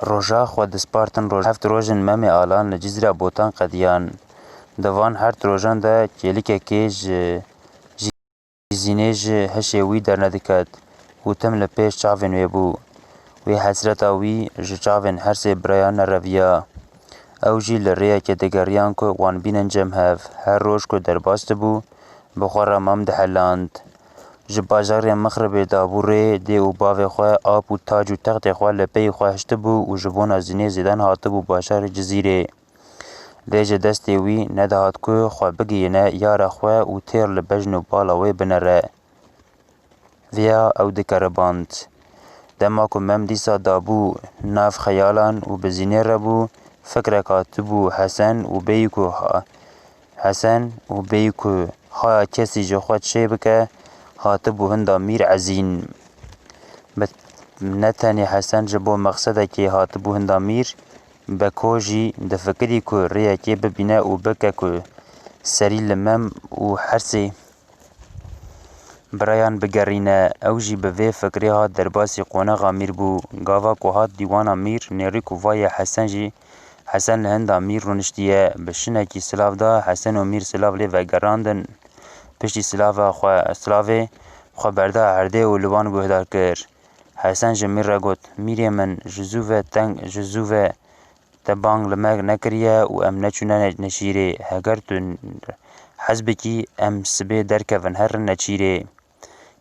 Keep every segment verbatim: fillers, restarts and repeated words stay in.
Roja xwe dispartin roj. Heft roj in Memê Alan li Cizîra Botan qediyan. Di van heft rojan de kêlikekê ji, ji zînê ji hişê wî dernediket û tim li pêş çavên wê bû. Wê hesreta wî ji çavên her sê birayan nereviya. Ew jî li rêyekê digeriyan ku wan bînin cem hev. Her roj ku derbas dibû, bi xwe re Mem diheland. Ji bajarê Mixribê dabû rê dê û bavê xwe, ap û tac û textê xwe li pey xwe hiştibû û ji bona zînê zêdan hatibû bajarê Cizîrê. Lê ji destê wî nedihat ku xwe bigihîne yara xwe û têr li bejn û bala wê binere. Vêya ew dikeriband. Dema ku Mem dîsa dabû nav xeyalan û bi zînê re bû, fikrek hatibû Hesen û bêyî ku ha-, Hesen û bêyî ku haya kesî ji xwe çê bike, hatibû hinda Mîr Ezîn. Bi, ne tenê Hesen ji bo mexsedekê hatibû hinda Mîr, Beko jî difikirî ku rêyekê bibîne û bike ku serî li Mem û her sê birayan bigerîne. Ew jî bi vê fikrê hat derbasî qonaxa Mîr bû. Gava ku hat dîwana Mîr, nêrî ku vaye Hesen jî, Hesen li hinda Mîr rûniştiye, bi şinekî silav da, Hesen û Mîr silav lê vegerandin. Piştî silava xwe, silavê xwe berda erdê û li wan guhdar kir. Hesen ji Mîr re got, Mîrê min, ji zû ve teng, ji zû ve te bang li me nekiriye û em neçûne ne-, neçîrê. Heger tu hez bikî, em sibê derkevin herin neçîrê.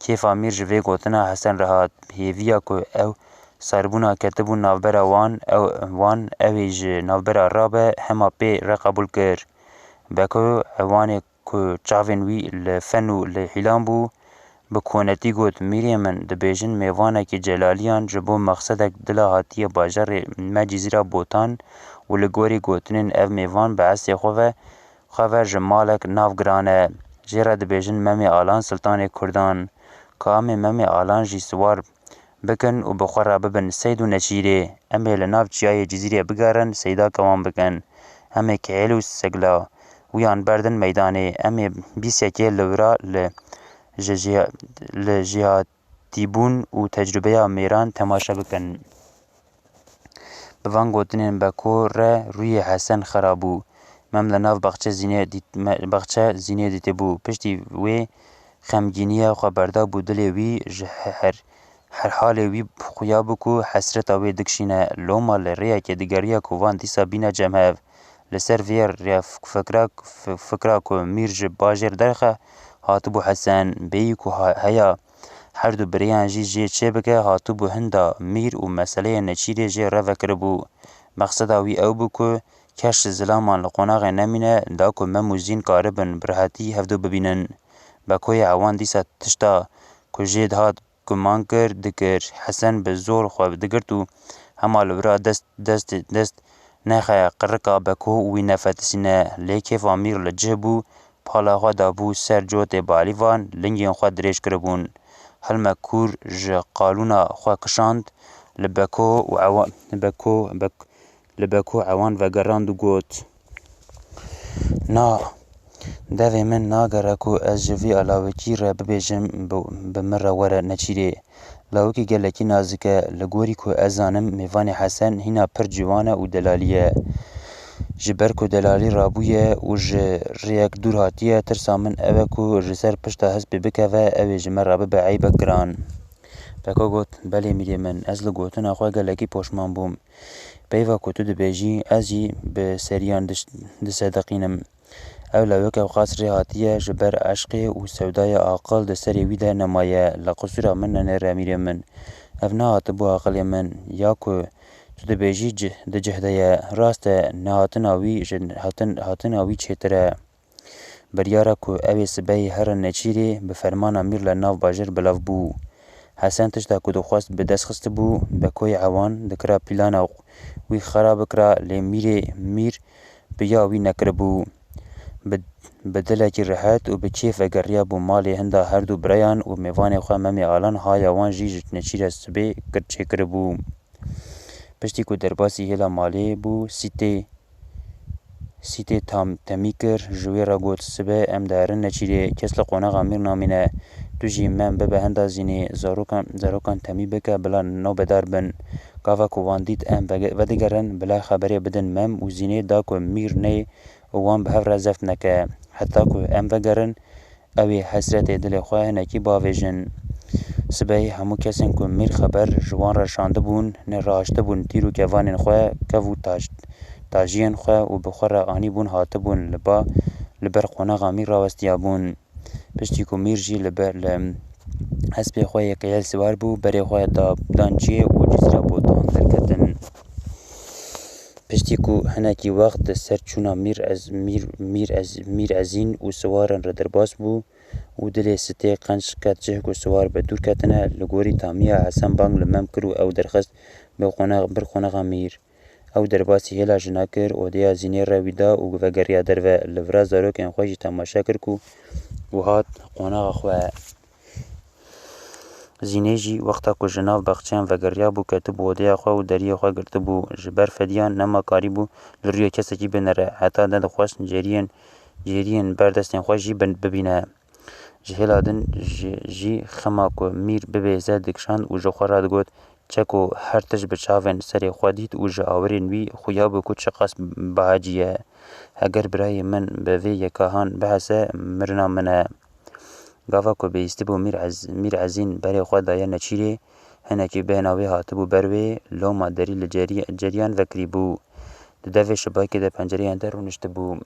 Kêfa Mîr ji vê gotina Hesen re hat. Hêviya ku ew sarbûna ketibû navbera wan, ew, wan, ew ê ji navbera rabe, hema pê re qebûl kir. Beko ewanê ku çavên wî li fen û li hîlan bû, bi konetî got, Mîrê min, dibêjin mêvanekî celaliyan ji bo mexsedek dila hatiye bajarê me Cizîra Botan û li gorî gotinên ev mêvan bi esê xwe ve, xwe ve ji malek nav giran e. Jê re dibêjin Memê Alan Siltanê Kurdan. Ka em ê Memê Alan jî siwar bikin û bi xwe re bibin seyd û neçîrê. Em ê li nav çiyayê Cizîrê bigerin, seydake wan bikin. Em ê kihêl û segla wiyan berdin meydanê. Em ê bîsekê li wira li ji jî-, li jîhatîbûn û tecrûbeya mêran temaşe bikin. Bi van gotinên Beko re rûyê Hesen xera bû. Mem li nav baxçe zînê dît-, me-, baxçe zînê dîtibû. Piştî wê xemgîniya xwe berdabû dilê wî ji he-, her, her halê wî xuya bû ku hesreta wê dikişîne. Loma li rêyekê digeriya ku van dîsa bîne cem hev. Li ser vê rêya fikra, fikra ku Mîr ji bajêr derxe, hatibû Hesen, bêyî ku ha-, heya her du birêyan jî jê çêbike, hatibû hinda Mîr û meseleyê neçîrê jê re vekiribû. Mexseda wî ew bû ku keş ji zilaman li qonaxê nemîne, da ku Mem û Zîn karibin bi rehetî hevdu bibînin. Bekoyê ewan dîsa tişta ku jê dihat guman kir, dikir. Hesen bi zor xwe digirt û hema li wira dest, dest, dest nexe qirika Beko û wî nefetisîne. Lê kêfa Mîr li cih bû, pala xwe dabû ser cotê balîvan, lingên xwe dirêj kiribûn. Hilmek kûr ji qalûna xwe kişand, li Beko û ewa-, Beko, Bek-, li Beko ewan vegerand û got, Na, devê min nagere ku ez ji vî alawekî re bibêjim, bi, bi min re were neçîrê. Lawikî gelekî nazik e, li gorî ku ez zanim, mêvanê Hesen hîna pir ciwan e û delalî ye. Ji ber ku delalî rabûye û ji rêyek dûr hatiye, tirsa min ew e ku ji ser pişta hespê bikeve, ew ê ji me re bibe eybek giran. Beko got, Belê mîrê min, ez li gotina xwe gelekî poşman bûm. Peyva ku tu dibêjî, ez jî bi seriyan diş-, disedeqînim. Ew lawik ewqas rê hatiye, ji ber eşqê û sewdaya aqil di serê wî de nemaye, li qisûra min nenêre mîrê min. Ev nehatibû aqilê min, ya ku tu dibêjî cih-, di cih de ye. Rast e, nehatina wî ji hatin-, hatina wî çêtir e. Biryara ku ew ê sibehê herin neçîrê, bi fermana Mîr li nav bajêr bilav bû. Hesen tişta ku dixwest bi dest xistibû, Bekoyê ewan dikira plana wî xera bikira, lê mîrê, Mîr bi ya wî nekiribû. Bi, bi dilekî rihet û bi kêf vegeriyabû malê hinda her du birayan û mêvanê xwe Memê Alan haya wan jî ji neçîra sibê kir çêkiribû. Piştî ku derbasî hêla malê bû, sîtê, sîtê tam temî kir, ji wê re got, Sibe em diherin neçîrê, kes li qonaxa Mîr namîne. Tu jî Mem bibe hinda zînê, zarokan, zarokan temî bike, bila nobedar bin. Gava ku wan dît em vege-, vedigerin, bila xeberê bidin Mem û Zînê da ku Mîr neyê û wan bi hev re zeft neke. Heta ku em vegerin, ew ê hesretê dilê xwe hinekî bavêjin. Sibehê hemû kesên ku Mîr xeber ji wan re şandibûn, ne rahiştibûn tîr û kevanên xwe, kev û taj-, tajiyên xwe û bi xwe re anîbûn hatibûn li ba, li ber qonaxa Mîr rawestiyabûn. Piştî ku Mîr jî li ber, li hespê xwe yê qeyel siwar bû, berê xwe da, dan cihê û Cizîra Botan derketin. Piştî ku hinekî wext di ser çûna Mîr Ez-, Mîr, Mîr Ez-, Mîr Ezîn û siwaran re derbas bû û dilê sitê qenc qet cih ku siwar bi dûr ketine, li gorî tamiya Hesen bang li Mem kir û ew derxist bi qonax-, bir qonaxa Mîr. Ew derbasî hêla jina kir, odeya Zînê re wî da û vegeriya derve. Li vira zarokên xwe jî temaşe kir ku û hat qonaxa xwe. Zînê jî wexta ku ji nav baxçeyan vegeriyabû, ketibû odeyê xwe û deriyê xwe girtibû. Ji ber fediyan nema karîbû li rûyê kesekî binere, heta ne dixwest cêriyên, cêriyên ber destên xwe jî bin-, bibîne. Ji hêla din ji, jî xema ku Mîr bibêze dikişand û ji xwe re digot, çeko her tişt bi çavên serê xwe dît û ji awirên wî xuya bû ku çiqas behecî ye. Heger birayê min bi vê yeka han bihese, mirina min e. Gava ku bihîstibû Mîr Ez-, Mîr Ezîn berê xwe daye neçîrê, hinekî bêhna wê hatibû ber wê, loma derî li cerî-, ceriyan vekirîbû. Di devê şibakê de pencereyan de rûniştibû.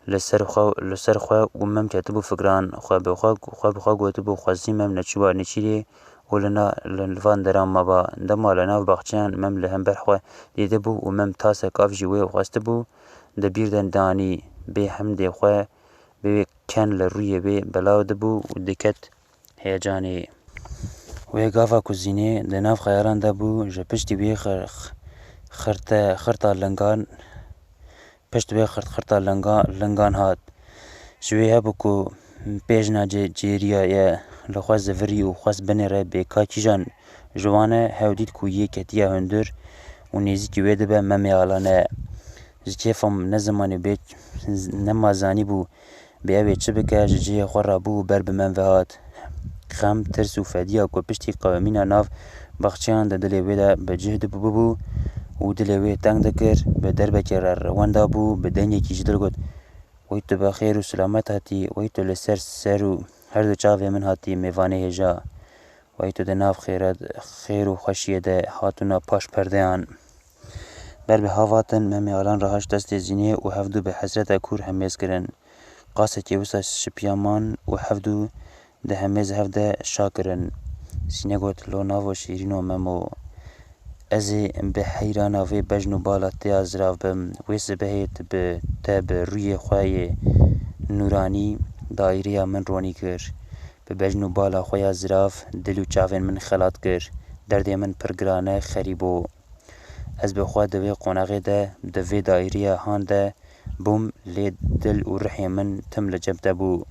Li ser xwe, li ser xwe û Mem ketibû fikiran. Xwe bi xwe, xwe bi xwe gotibû, xwezî Mem neçûba neçîrê û li na, li, li van deran maba. Dema li nav baxçeyan Mem li hember xwe dîtibû û Mem tasek av jî wê xwestibû, di bîr de danî, bê hemdê xwe, bê ken li rûyê wê belav dibû û diket heyecanê. Wê gava ku Zînê di nav xeyalan de bû, ji piştî wê xir-, xirte-, xirta lingan, pişt wê xirt-, xirta linga-, lingan hat. Ji wê hebû ku pêjna cê-, cêriya ye, li xwe zivirî û xwest binêre bê ka kîjan ji wan e, hew dît ku yê ketiye hundir û nêzîkî wê dibe Memê Alan e. Ji kêfa ne zimanî bê, nema zanîbû bê ew ê çi bike, ji cihê xwe rabû û ber bi Mem ve hat. Xem, tirs û fediya ku piştî qewimîna nav baxçeyan di dilê wê de bi cih dibû û dilê wê teng dikir, bi derbekê re wenda bû, bi dengekî ji dil got, Wey tu bi xêr û silamet hatî, wey tu li ser ser û her du çavê min hatî mêvanê hêja. Wey tu di nav xêra, xêr û xweşiyê de hatûna paş perdeyan. Ber bi hav hatin, Memê Alan rahişt destê Zînê û hevdu bi hesreta kûr hemêz kirin. Qasekê wisa şipiya man û hevdu di hemêz hev de şa kirin. Zînê got, Lo navo şîrîno Memo. Ez ê bi heyrana vê bejn û bala te ya zirav bim. Wê sibehê tu bi, te bi rûyê xwe yê nûranî daîreya min ronî kir. Bi bejn û bala xwe ya zirav dil û çavên min xelat kir. Derdê min pir giran e, xerîbo. Ez bi xwe di vê qonaxê de, di vê daîreya han de bûm, lê dil û rihê min tim li cem te bû.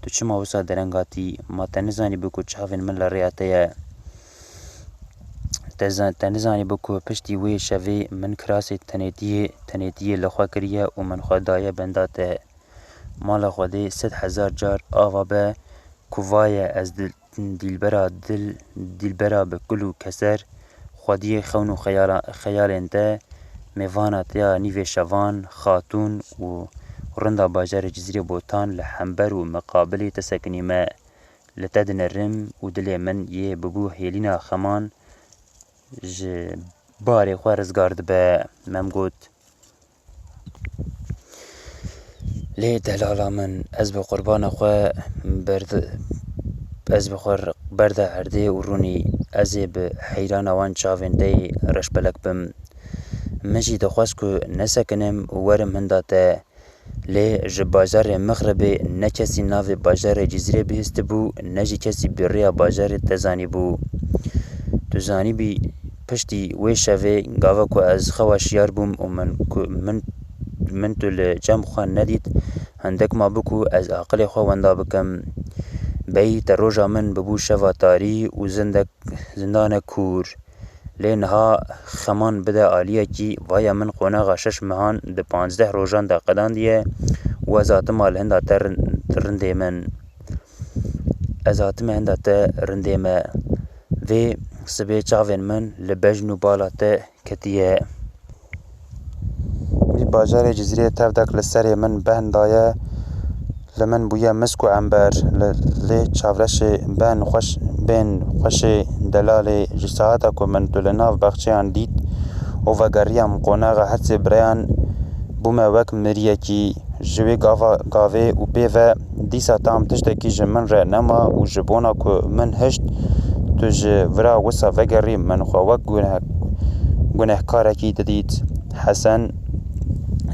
Tu çima wisa dereng hatî? Ma te nizanîbû ku çavên min li rêya te ye? Te za-, te nizanîbû ku piştî wê şevê min kirasê tenêtiyê, tenêtiyê li xwe kiriye û min xwe daye benda te? Mala Xwedê sed hezar car ava be, ku vaye ez dil-, dîlbera dil, dîlbera bi kul û keser, xwediyê xewn û xeyala-, xeyalên te, mêvana te ya nîvê şevan, xatûn û rinda bajarê Cizîrê Botan li hember û miqabilê te sekinîme. Li te dinerim û dilê min yê bibû hêlîna xeman ji barê xwe rizgar dibe. Mem got, Lê delala min, ez bi qurbana xwe berd-, ez bi xwe r-, berda erdê û rûnî, ez ê bi heyrana wan çavên te yê reşbelek bim. Min jî dixwest ku nesekinim û werim hinda te. Lê ji bajarê Mixribê ne kesî navê bajarê Cizîrê bihîstibû, ne jî kesî bi rêya bajarê te zanîbû. Tu zanîbî piştî wê şevê gava ku ez xewa şiyar bûm û min ku, min, min tu li cem xwe nedît, hindek mabû ku ez aqilê xwe wenda bikim. Beyî te roja min bibû şeva tarî û zindek, zindane kûr. Lê niha xeman bide aliyekî, vaya min qonaxa şeş mehan di panzdeh rojan de qedandiye û ez hatime li hinda te rin-, rindê min. Ez hatime hinda te rindê me. Vê Sibê çavên min li bejn û bala te ketiye. Wî bajarê Cizîrê tevdek li serê min behn daye, li min bûye misk û ember, li, lê çavreşê behn xweş, bên xweşê delalê. Ji saeta ku min tu li nav baxçeyan dît û vegeriyam qonaxa hersê bireyan, bûme wek miriyekî. Ji wê gava, gavê û pê ve dîsa tam tiştekî ji min re nema û ji bona ku min hişt, tu ji vira wisa vegerî, min xwe wek guneh-, gunehkarekî didît. Hesen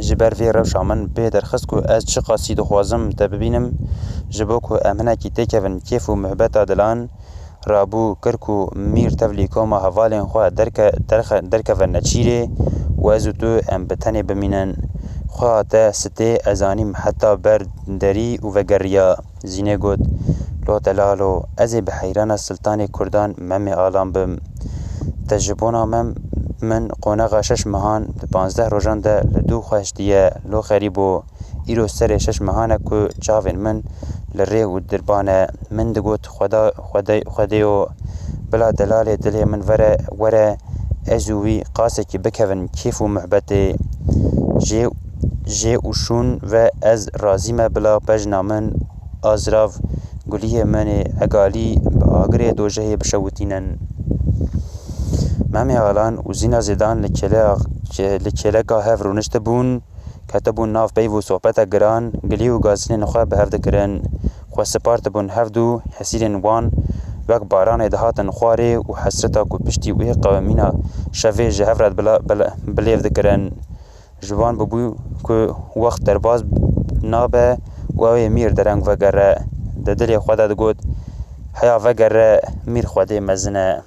ji ber vê rewşa min pê derxist ku ez çiqasî dixwazim te bibînim, ji bo ku em hinekî têkevin kêf û muhbeta dilan. Rabû kir ku mîr tevlî koma hevalên xwe derke-, derxe-, derkeve neçîrê û ez û tu em bi tenê bimînin. Xweha te sitê, ez anîm heta ber derî û vegeriya. Zînê got, Lo te lalo, ez ê bi heyrana siltanê kurdan Memê Alan bim. Te ji bona me min qonaxa şeş mehan di panzdeh rojan de li dû xwe hiştiye. Lo xerîbo, îro serê şeş mehan e ku çavên min li rê û dirban e. Min digot, Xweda, Xwedê, Xwedêyo, bila delalê dilê min vere, were, ez û wî qasekî bikevin kêf û muhbetê. Jê, jê û şûn ve ez razî me bila bejna min, azrav, guliyê min ê egalî bi agirê dojehê bişewitînin. Memê Alan û Zîna Zêdan li kêle-, li kêleka hev rûniştibûn. Ketibûn nav peyv û sohbeta giran, gilî û gazînên xwe bi hev dikirin. Xwe sipardibûn hevdû, hesîrên wan wek baranê dihatin xwarê û hesreta ku piştî wê qewimîna şevê ji hev re bila-, bila-, bilêv dikirin. Ji wan bûbû ku wext derbas nabe û ew ê mîr dereng vegere. Di dilê xwe de digot, Heya vegere, mîr Xwedê mezin e.